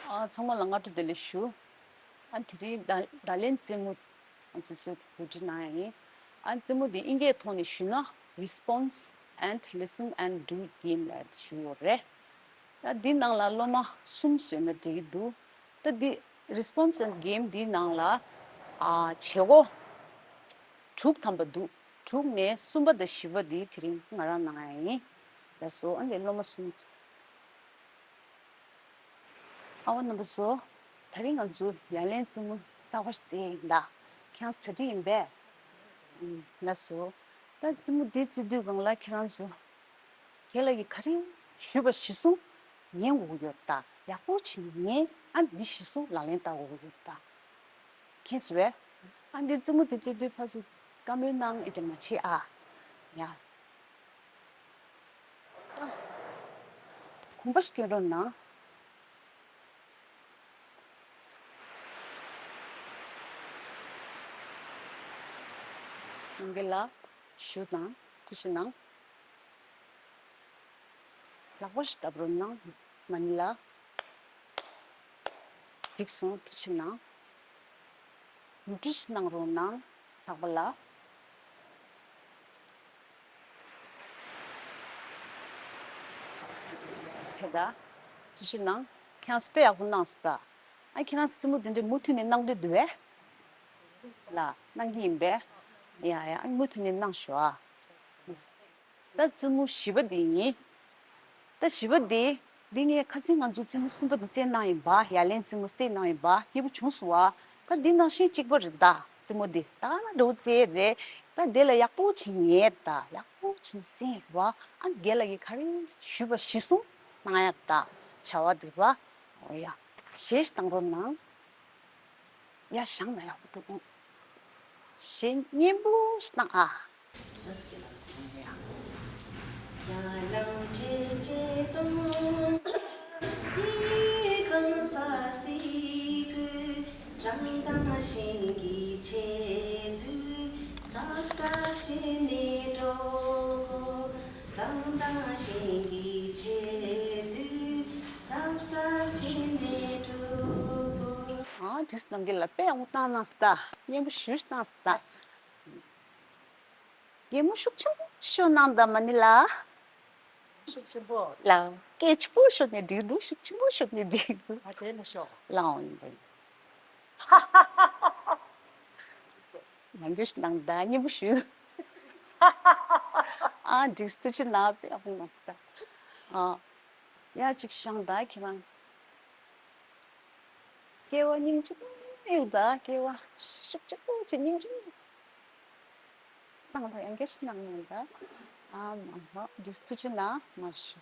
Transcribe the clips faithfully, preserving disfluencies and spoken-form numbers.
ཨ། ཚང་མ་ལ་སྔ་དྲོ་བདེ་ལེགས་ཞུ། ཨ། དེ་རིང་བརྡ་བརྡ་ལན་རྩེད་མོ་ང་ཚོ་ཚོས་གོ་སྒྲིག་གནང་ཡ་ཡིན། ཨ། རྩེད་མོ་འདི་དབྱིན་སྐད་ཐོག་ནས་ཞུས་ན། Response and Listen and Do Game ལབ་ཞུ་ཡོད་རེད། ད་འདི་ནང་ལ་སློབ་མ་གསུམ་བཟོས་ན་འགྲིག་གི་འདུག་ད་འདི་Response and Game འདི་ནང་ལ། ཨ། བྱེད་སྒོ་དྲུག་ཐམ་པ་འདུག་དྲུག་ནས་གསུམ་པ་དང་བཞི་པ་འདི་དེ་རིང་ང་རང་གནང་ཡ་ཡིན། ལགས་སོ། ཨ་ནི་སློབ་མ་གསུམ། ཨ་བ་རྣམ་པ་ཚོ། དེ་རིང་ང་ཚོ་ཡ་ལན་རྩེད་མོ་གསར་པ་ཞིག་རྩེ་ཡིན་ད། ཁྱེད་རང་ཚོ་གྲ་སྒྲིག་ཡིན་པས། ཨུམ། ལགས་སོ། ད་རྩེད་མོ་འདི་རྩེ་དུས་སྒང་ལ་ཁྱེད་རང་ཚོ་རྒན་ལགས་ཀྱིས་ག་རེ་ཞུས་པ་གཞིར་བཟུང་ཉན་དགོས་ཀྱི་ཡོད་ད། ཡག་པོ་བྱས་ནས་ཉན། ཨ། འདི་གཞིར་བཟུང་ལག་ལེན་བསྟར་དགོས་ཀྱི་ཡོད་ད། མཁྱེན་སོང་བས། ཨ། འདི་རྩེད་མོ་འདི་རྩེ་དུས་ཕར་ཚུར་བཀའ་མོལ་གནང་ཨེ་འདྲ་མ་བྱེད་ཨ། ཡ། ད་གོམ་པ་ཞིག་སྐྱོན་རོགས་གནང་། ཡོང་གི་ལ་ཞུ་དང་། ཐུགས་རྗེ་གནང་། ལག་པ་ཞིག་བརྡབ་རོགས་གནང་། མ་ཎི་ལ། འགྲིག་སོང་། ཐུགས་རྗེ་གནང་། ལོ་ཏོག་ཞིག་གནང་རོགས་གནང་། ལྷག་པ་ལ། ཕེབས་ད། ཐུགས་རྗེ་གནང་། ཁྱེད་རང་ཚོ་དཔེ་ཡག་པོ་གནང་སོང་ད། ཨ། ཁྱེད་རང་ཚོ་རྩེད་མོ་འདི་འདྲ་མུ་མཐུད་ནས་གནང་འདོད་འདུག་གས། ལགས། གནང་གི་ཡིན་པས། ཡ་ཡ། ཨ། མུ་མཐུད་ནས་གནང་ཤོག་ཨ། ད་རྩེད་མོ་བཞི་པ་འདི་ཡིན། ད་བཞི་པ་འདི། འདི་ངས་ཁ་སང་ང་ཚོ་རྩེད་མོ་གསུམ་པ་འདི་རྩེས་གནང་ཡིན་པ། ཡ་ལན་རྩེད་མོ་རྩེས་གནང་ཡིན་པ། སྐྱིད་པོ་བྱུང་སོང་བ། ད་འདི་ནང་བཞིན་གཅིག་པ་རེད་ད། རྩེད་མོ་འདི་ད་ག་ནང་འགྲོ་རྩེད་རེད། ད་དེ་ལ་ཡག་པོ་བྱས་ཉན་ད། ཡག་པོ་བྱས་ནས་གསན་རོགས། ཨ། རྒན་ལགས་ཀྱིས་ག་རེ་ཞུས་པ་གཞིར་བཟུང་གནང་ཡ་ད། བྱ་བ་འདི་བ། འོ་ཡ། གཞས་ཤིག་བཏང་རོགས་གནང་། ཡ། བཞག་ན་ཡག་པོ་འདུག་གཞས་སྙན་པོ་ཞིག་བཏང་ཨ། ཨ། ཏིས་རྣམ་རྒྱལ་ལགས་དཔེ་ཡག་པོ་བཏང་གནང་སོང་ད། སྙན་པོ་ཞེ་པོ་ཞིག་བཏང་སོང་ད། གད་མོ་ཤུགས་ཆེན་པོ་ཤོར་གནང་དང་། མ་ཎི་ལགས། ཤུགས་ཆེན་པོ། ལགས། སྐད་ཆེན་པོ་ཤོར་ནས་འགྲིག་འདུག་ཤུགས་ཆེན་པོ་ཤོར་ནས་འགྲིག་འདུག་ཨ། དེ་ནས་ཤོག་ལགས། འོང་ཡིན་པ་ཡིན། ཡང་བསྐྱར་ཞིག་གནང་དང་། སྙན་པོ་ཞུ། ཨ། འགྲིག་སོང་། ཐུགས་རྗེ་གནང་། དཔེ་ཡག་པོ་གནང་སོང་ད། ཨ། ཡ། ཅིག་བཞེངས་དང་ཁྱེད་རང་། སྐྱེ་བ་སྙིང་རྗེ་མོ་ཡོད་ད། སྐྱེ་བ་ཤུགས་ཆེ་པོ་བྱེད། སྙིང་རྗེ་མོ། གནང་དང་། ཡང་བསྐྱར་ཞིག་གནང་ཡོང་ད། ཨ་མ་ཧོ། འདི་ཐུགས་རྗེ་གནང་། མ་ཞུ།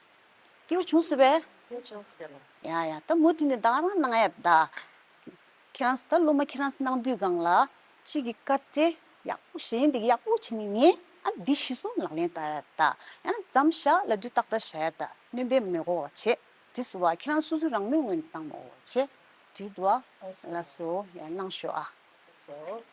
སྐྱིད་པོ་བྱུང་སོང་བས། སྐྱིད་པོ་བྱུང་སོང་། ཡ་ཡ། ད་མུ་མཐུད་ནས་ད་ག་རང་གནང་ཡ་ད། ཁྱེད་རང་ཚོ་ད་སློབ་མ་ཁྱེད་རང་ཚོ་གནང་དུས་སྒང་ལ་གཅིག་གིས་བཀའ་འདྲི་ཡག་པོ་གཞན་དེ་གི་ཡག་པོ་བྱས་ནས་ཉན། ཨ། འདི་གཞིར་བཟུང་ལག་ལེན་བསྟར་ཡ་ད། ཡང་མཚམས་བཞག་ལབ་དུས་ཏག་ཏག་བཞག་ཡ་ད། སྣོན་པ་མི་དགོས་པ་བྱེད། འགྲིག་སོང་བ། ཁྱེད་རང་སོ་སོའི་རང་མོས་ངོས་ནས་བཏང་མ་དགོས་པ་བྱེད། འགྲིག་འདུག་ཨ། ལགས་སོ། ཡ། གནང་ཤོག་ཨ། ལགས་སོ།